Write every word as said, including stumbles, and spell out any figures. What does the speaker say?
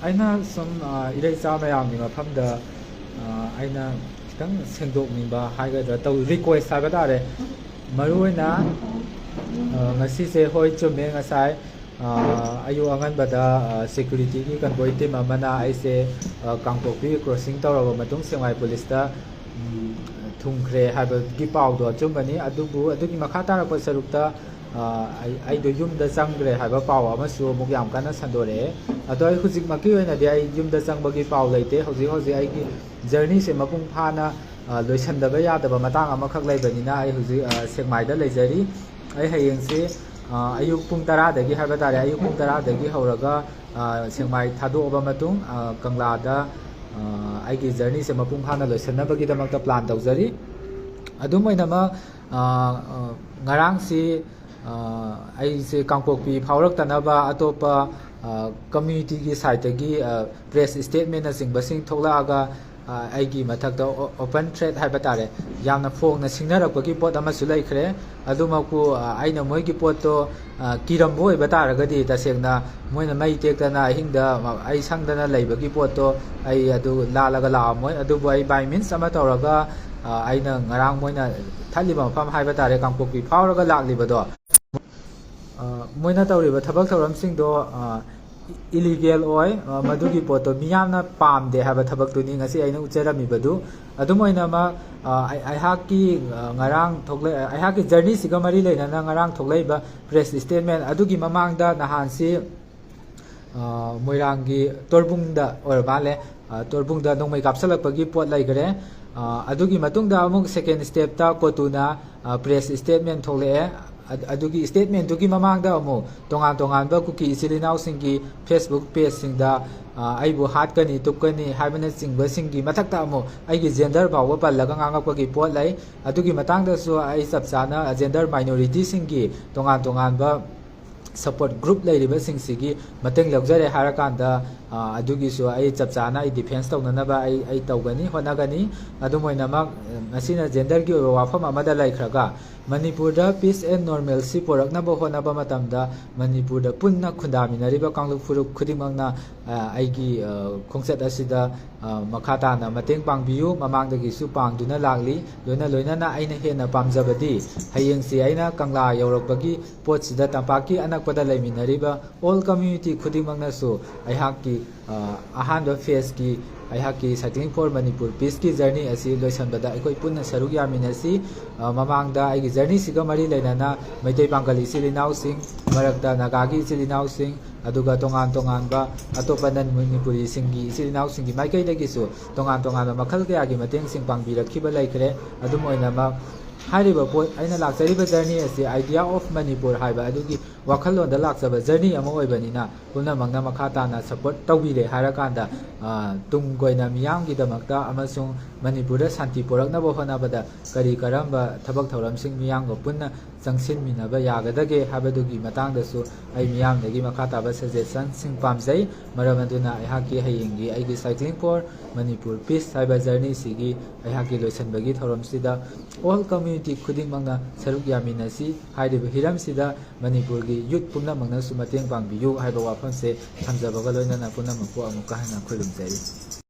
ꯑꯩꯅ ꯁꯨꯝ, ꯑ, ꯏꯔꯩꯆꯥ ꯃꯌꯥꯝꯒꯤ ꯃꯐꯝꯗ, ꯑ, ꯑꯩꯅ ꯈꯤꯇꯪ ꯁꯦꯡꯗꯣꯛꯅꯤꯡꯕ ꯍꯥꯏꯒꯗ꯭ꯔꯥ, ꯇꯧ-, request ꯍꯥꯏꯕ ꯇꯥꯔꯦ꯫ ꯃꯔꯨꯑꯣꯏꯅ, ꯑ, ꯉꯁꯤꯁꯦ, ꯍꯣꯏ, ꯆꯨꯝꯃꯦ, ꯉꯁꯥꯏ, ꯑ, ꯑꯌꯨꯛ ꯑꯉꯟꯕꯗ, ꯑ, security ꯒꯤ convoy team ꯑꯃꯅ ꯑꯩꯁꯦ, ꯑ, ꯀꯥꯡꯄꯣꯛꯄꯤ crossing ꯇꯧꯔꯕ ꯃꯇꯨꯡ ꯁꯦꯛꯃꯥꯏ police ꯇ, ꯎꯝ, ꯊꯨꯡꯈ꯭ꯔꯦ ꯍꯥꯏꯕꯒꯤ ꯄꯥꯎꯗꯣ ꯑꯆꯨꯝꯕꯅꯤ꯫ ꯑꯗꯨꯕꯨ ꯑꯗꯨꯒꯤ ꯃꯈꯥ ꯇꯥꯔꯛꯄ ꯁꯔꯨꯛꯇ, ꯑ, ꯑꯩ, ꯑꯩꯗꯣ ꯌꯨꯝꯗ ꯆꯪꯈ꯭ꯔꯦ ꯍꯥꯏꯕ ꯄꯥꯎ ꯑꯃꯁꯨ ꯑꯃꯨꯛ ꯌꯥꯝ ꯀꯟꯅ ꯁꯟꯗꯣꯔꯛꯑꯦ꯫ ꯑꯗꯣ ꯑꯩ ꯍꯧꯖꯤꯛꯃꯛꯀꯤ ꯑꯣꯏꯅꯗꯤ ꯑꯩ ꯌꯨꯝꯗ ꯆꯪꯕꯒꯤ ꯄꯥꯎ ꯂꯩꯇꯦ꯫ ꯍꯧꯖꯤꯛ ꯍꯧꯖꯤꯛ ꯑꯩꯒꯤ journey ꯁꯦ ꯃꯄꯨꯡ ꯐꯥꯅ, ꯑ, ꯂꯣꯏꯁꯤꯟꯗꯕ ꯌꯥꯗꯕ ꯃꯇꯥꯡ ꯑꯃꯈꯛ ꯂꯩꯕꯅꯤꯅ ꯑꯩ ꯍꯧꯖꯤꯛ, ꯑ, ꯁꯦꯛꯃꯥꯏꯗ ꯂꯩꯖꯔꯤ꯫ ꯑꯩ ꯍꯌꯦꯡꯁꯤ, ꯑ, ꯑꯌꯨꯛ ꯄꯨꯡ ꯇꯔꯥꯗꯒꯤ ꯍꯥꯏꯕ ꯇꯥꯔꯦ, ꯑꯌꯨꯛ ꯄꯨꯡ ꯇꯔꯥꯗꯒꯤ ꯍꯧꯔꯒ, ꯑ, ꯁꯦꯛꯃꯥꯏ ꯊꯥꯗꯣꯛꯑꯕ ꯃꯇꯨꯡ, ꯑ, ꯀꯪꯂꯥꯗ, ꯑ, ꯑꯩꯒꯤ journey ꯁꯦ ꯃꯄꯨꯡ ꯐꯥꯅ ꯂꯣꯏꯁꯤꯟꯅꯕꯒꯤꯗꯃꯛꯇ plan ꯇꯧꯖꯔꯤ꯫ ꯑꯗꯨꯝ ꯑꯣꯏꯅꯃꯛ, ꯑ, ꯑ, ꯉꯔꯥꯡꯁꯤ, ꯑ, ꯑꯩꯁꯦ ꯀꯥꯡꯄꯣꯛꯄꯤ ꯐꯥꯎꯔꯛꯇꯅꯕ ꯑꯇꯣꯞꯄ, ꯑ, community ꯒꯤ side ꯇꯒꯤ, ꯑ, press statement ꯅꯆꯤꯡꯕꯁꯤꯡ ꯊꯣꯛꯂꯛꯑꯒ, ꯑ, ꯑꯩꯒꯤ ꯃꯊꯛꯇ o-, open threat ꯍꯥꯏꯕ ꯇꯥꯔꯦ, ꯌꯥꯝꯅ ꯐꯣꯡꯅ ꯁꯤꯡꯅꯔꯛꯄꯒꯤ ꯄꯣꯠ ꯑꯃꯁꯨ ꯂꯩꯈ꯭ꯔꯦ꯫ ꯑꯗꯨꯃꯛꯄꯨ, ꯑ, ꯑꯩꯅ ꯃꯣꯏꯒꯤ ꯄꯣꯠꯇꯣ, ꯑ, ꯀꯤꯔꯝꯕ ꯑꯣꯏꯕ ꯇꯥꯔꯒꯗꯤ, ꯇꯁꯦꯡꯅ ꯃꯣꯏꯅ ꯃꯩ ꯇꯦꯛꯇꯅ ꯑꯍꯤꯡꯗ, ꯑ, ꯑꯩ ꯁꯪꯗꯅ ꯂꯩꯕꯒꯤ ꯄꯣꯠꯇꯣ ꯑꯩ ꯑꯗꯨ ꯂꯥꯜꯂꯒ ꯂꯥꯛꯑꯝꯃꯣꯏ꯫ ꯑꯗꯨꯕꯨ ꯑꯩ by means ꯑꯃ ꯇꯧꯔꯒ, ꯑ, ꯑꯩꯅ ꯉꯔꯥꯡ ꯃꯣꯏꯅ ꯊꯠꯂꯤꯕ ꯃꯐꯝ ꯍꯥꯏꯕ ꯇꯥꯔꯦ, ꯀꯥꯡꯄꯣꯛꯄꯤ ꯐꯥꯎꯔꯒ ꯂꯥꯛꯂꯤꯕꯗꯣ, ꯑ, ꯃꯣꯏꯅ ꯇꯧꯔꯤꯕ ꯊꯕꯛ ꯊꯧꯔꯝꯁꯤꯡꯗꯣ, ꯑ, illegal ꯑꯣꯏ꯫ ꯑ, ꯃꯗꯨꯒꯤ ꯄꯣꯠꯇꯣ ꯃꯤꯌꯥꯝꯅ ꯄꯥꯝꯗꯦ ꯍꯥꯏꯕ ꯊꯕꯛꯇꯨꯅꯤ ꯉꯁꯤ ꯑꯩꯅ ꯎꯠꯆꯔꯝꯃꯤꯕꯗꯨ꯫ ꯑꯗꯨꯝ ꯑꯣꯏꯅꯃꯛ, ꯑ, ꯑꯩ-, ꯑꯩꯍꯥꯛꯀꯤ, ꯑ, ꯉꯔꯥꯡ ꯊꯣꯛꯂꯛ-, ꯑꯩꯍꯥꯛꯀꯤ journey ꯁꯤꯒ ꯃꯔꯤ ꯂꯩꯅꯅ ꯉꯔꯥꯡ ꯊꯣꯛꯂꯛꯏꯕ press statement ꯑꯗꯨꯒꯤ ꯃꯃꯥꯡꯗ ꯅꯍꯥꯟꯁꯤ, ꯑ, ꯃꯣꯏꯔꯥꯡꯒꯤ ꯇꯣꯔꯕꯨꯡꯗ ꯑꯣꯏꯔ ꯃꯥꯜꯂꯦ, ꯑ, ꯇꯣꯔꯕꯨꯡꯗ ꯅꯣꯡꯃꯩ ꯀꯥꯞꯁꯤꯜꯂꯛꯄꯒꯤ ꯄꯣꯠ ꯂꯩꯈ꯭ꯔꯦ꯫ ꯑ, ꯑꯗꯨꯒꯤ ꯃꯇꯨꯡꯗ ꯑꯃꯨꯛ second step ꯇ ꯀꯣꯇꯨꯅ, ꯑ, press statement ꯊꯣꯛꯂꯛꯑꯦ꯫ ꯑ-, ꯑꯗꯨꯒꯤ statement ꯗꯨꯒꯤ ꯃꯃꯥꯡꯗ ꯑꯃꯨꯛ ꯇꯣꯉꯥꯟ ꯇꯣꯉꯥꯟꯕ ꯀꯨꯀꯤ ꯏꯆꯤꯜ ꯏꯅꯥꯎꯁꯤꯡꯒꯤ Facebook page ꯁꯤꯡꯗ, ꯑ, ꯑꯩꯕꯨ ꯍꯥꯠꯀꯅꯤ, ꯇꯨꯞꯀꯅꯤ ꯍꯥꯏꯕꯅꯆꯤꯡꯕꯁꯤꯡꯒꯤ ꯃꯊꯛꯇ ꯑꯃꯨꯛ ꯑꯩꯒꯤ gender ꯐꯥꯎꯕ ꯄꯜꯂꯒ ꯉꯥꯡꯉꯛꯄꯒꯤ ꯄꯣꯠ ꯂꯩ꯫ ꯑꯗꯨꯒꯤ ꯃꯇꯥꯡꯗꯁꯨ ꯑꯩ ꯆꯞ ꯆꯥꯅ gender minority ꯁꯤꯡꯒꯤ ꯇꯣꯉꯥꯟ ꯇꯣꯉꯥꯟꯕ support group ꯂꯩꯔꯤꯕꯁꯤꯡꯁꯤꯒꯤ ꯃꯇꯦꯡ ꯂꯧꯖꯔꯦ ꯍꯥꯏꯔꯀꯥꯟꯗ, ꯑ, ꯑꯗꯨꯒꯤꯁꯨ ꯑꯩ ꯆꯞ ꯆꯥꯅ ꯑꯩ defence ꯇꯧꯅꯅꯕ ꯑꯩ, ꯑꯩ ꯇꯧꯒꯅꯤ, ꯍꯣꯠꯅꯒꯅꯤ꯫ ꯑꯗꯨꯝ ꯑꯣꯏꯅꯃꯛ, ꯑ, ꯃꯁꯤꯅ gender ꯒꯤ ꯑꯣꯏꯕ ꯋꯥꯐꯝ ꯑꯃꯗ ꯂꯩꯈ꯭ꯔꯒ, ꯃꯅꯤꯄꯨꯔꯗ peace and normalcy ꯄꯨꯔꯛꯅꯕ ꯍꯣꯠꯅꯕ ꯃꯇꯝꯗ ꯃꯅꯤꯄꯨꯔꯗ ꯄꯨꯟꯅ ꯈꯨꯟꯗꯥꯃꯤꯟꯅꯔꯤꯕ ꯀꯥꯡꯂꯨꯞ ꯐꯨꯔꯨꯞ ꯈꯨꯗꯤꯡꯃꯛꯅ, ꯑ, ꯑꯩꯒꯤ, ꯑ, ꯈꯣꯡꯆꯠ ꯑꯁꯤꯗ, ꯑ, ꯃꯈꯥ ꯇꯥꯅ ꯃꯇꯦꯡ ꯄꯥꯡꯕꯤꯌꯨ꯫ ꯃꯃꯥꯡꯗꯒꯤꯁꯨ ꯄꯥꯡꯗꯨꯅ ꯂꯥꯛꯂꯤ꯫ ꯂꯣꯏꯅ ꯂꯣꯏꯅꯅ ꯑꯩꯅ ꯍꯦꯟꯅ ꯄꯥꯝꯖꯕꯗꯤ ꯍꯌꯦꯡꯁꯤ ꯑꯩꯅ ꯀꯪꯂꯥ ꯌꯧꯔꯛꯄꯒꯤ ꯄꯣꯠꯁꯤꯗ ꯇꯝꯄꯥꯛꯀꯤ ꯑꯅꯛꯄꯗ ꯂꯩꯃꯤꯟꯅꯔꯤꯕ all community ꯈꯨꯗꯤꯡꯃꯛꯅꯁꯨ ꯑꯩꯍꯥꯛꯀꯤ, ꯑ, ꯑꯍꯥꯟꯕ phaseꯀꯤ ꯑꯩꯍꯥꯛꯀꯤ Cycling for Manipur Peaceꯀꯤ journey ꯑꯁꯤ ꯂꯣꯏꯁꯤꯟꯕꯗ ꯑꯩꯈꯣꯏ ꯄꯨꯟꯅ ꯁꯔꯨꯛ ꯌꯥꯃꯤꯟꯅꯁꯤ꯫ ꯑ, ꯃꯃꯥꯡꯗ ꯑꯩꯒꯤ journeyꯁꯤꯒ ꯃꯔꯤ ꯂꯩꯅꯅ ꯃꯩꯇꯩ ꯄꯥꯡꯒꯜ ꯏꯆꯤꯜ ꯏꯅꯥꯎꯁꯤꯡ, ꯃꯔꯛꯇ ꯅꯥꯒꯥꯒꯤ ꯏꯆꯤꯜ ꯏꯅꯥꯎꯁꯤꯡ, ꯑꯗꯨꯒ ꯇꯣꯉꯥꯟ ꯇꯣꯉꯥꯟꯕ ꯑꯇꯣꯞꯄ non ꯃꯅꯤꯄꯨꯔꯤꯁꯤꯡꯒꯤ ꯏꯆꯤꯜ ꯏꯅꯥꯎꯁꯤꯡꯒꯤ ꯃꯥꯏꯀꯩꯗꯒꯤꯁꯨ ꯇꯣꯉꯥꯟ ꯇꯣꯉꯥꯟꯕ ꯃꯈꯜ ꯀꯌꯥꯒꯤ ꯃꯇꯦꯡꯁꯤꯡ ꯄꯥꯡꯕꯤꯔꯛꯈꯤꯕ ꯂꯩꯈ꯭ꯔꯦ꯫ ꯑꯗꯨꯝ ꯑꯣꯏꯅꯃꯛ, ꯍꯥꯏꯔꯤꯕ ꯄꯣꯠ, ꯑꯩꯅ ꯂꯥꯛꯆꯔꯤꯕ journey ꯑꯁꯤ Idea of Manipur ꯍꯥꯏꯕ ꯑꯗꯨꯒꯤ ꯋꯥꯈꯜꯂꯣꯟꯗ ꯂꯥꯛꯆꯕ journey ꯑꯃ ꯑꯣꯏꯕꯅꯤꯅ, ꯄꯨꯝꯅꯃꯛꯅ ꯃꯈꯥ ꯇꯥꯅ support ꯇꯧꯕꯤꯔꯦ ꯍꯥꯏꯔꯀꯥꯟꯗ, ꯑ, ꯇꯨꯡ ꯀꯣꯏꯅ ꯃꯤꯌꯥꯝꯒꯤꯗꯃꯛꯇ ꯑꯃꯁꯨꯡ ꯃꯅꯤꯄꯨꯔꯗ ꯁꯥꯟꯇꯤ ꯄꯨꯔꯛꯅꯕ ꯍꯣꯠꯅꯕꯗ ꯀꯔꯤ ꯀꯔꯝꯕ ꯊꯕꯛ ꯊꯧꯔꯝꯁꯤꯡ ꯃꯤꯌꯥꯝꯒ ꯄꯨꯟꯅ ꯆꯪꯁꯤꯟꯃꯤꯟꯅꯕ ꯌꯥꯒꯗꯒꯦ ꯍꯥꯏꯕꯗꯨꯒꯤ ꯃꯇꯥꯡꯗꯁꯨ ꯑꯩ ꯃꯤꯌꯥꯝꯗꯒꯤ ꯃꯈꯥ ꯇꯥꯕ suggestionꯁꯤꯡ ꯄꯥꯝꯖꯩ꯫ ꯃꯔꯝ ꯑꯗꯨꯅ ꯑꯩꯍꯥꯛꯀꯤ ꯍꯌꯦꯡꯒꯤ ꯑꯩꯒꯤ Cycling for Manipur Peace ꯍꯥꯏꯕ journeyꯁꯤꯒꯤ ꯑꯩꯍꯥꯛꯀꯤ ꯂꯣꯏꯁꯤꯟꯕꯒꯤ ꯊꯧꯔꯝꯁꯤꯗ all community ꯈꯨꯗꯤꯡꯃꯛꯅ ꯁꯔꯨꯛ ꯌꯥꯃꯤꯟꯅꯁꯤ꯫ ꯍꯥꯏꯔꯤꯕ ꯍꯤꯔꯝꯁꯤꯗ ꯃꯅꯤꯄꯨꯔꯒꯤ youth ꯄꯨꯝꯅꯃꯛꯅꯁꯨ ꯃꯇꯦꯡ ꯄꯥꯡꯕꯤꯌꯨ ꯍꯥꯏꯕ ꯋꯥꯐꯝꯁꯦ ꯊꯝꯖꯕꯒ ꯂꯣꯏꯅꯅ ꯄꯨꯝꯅꯃꯛꯄꯨ ꯑꯃꯨꯛꯀ ꯍꯟꯅ ꯈꯨꯔꯨꯝꯖꯔꯤ꯫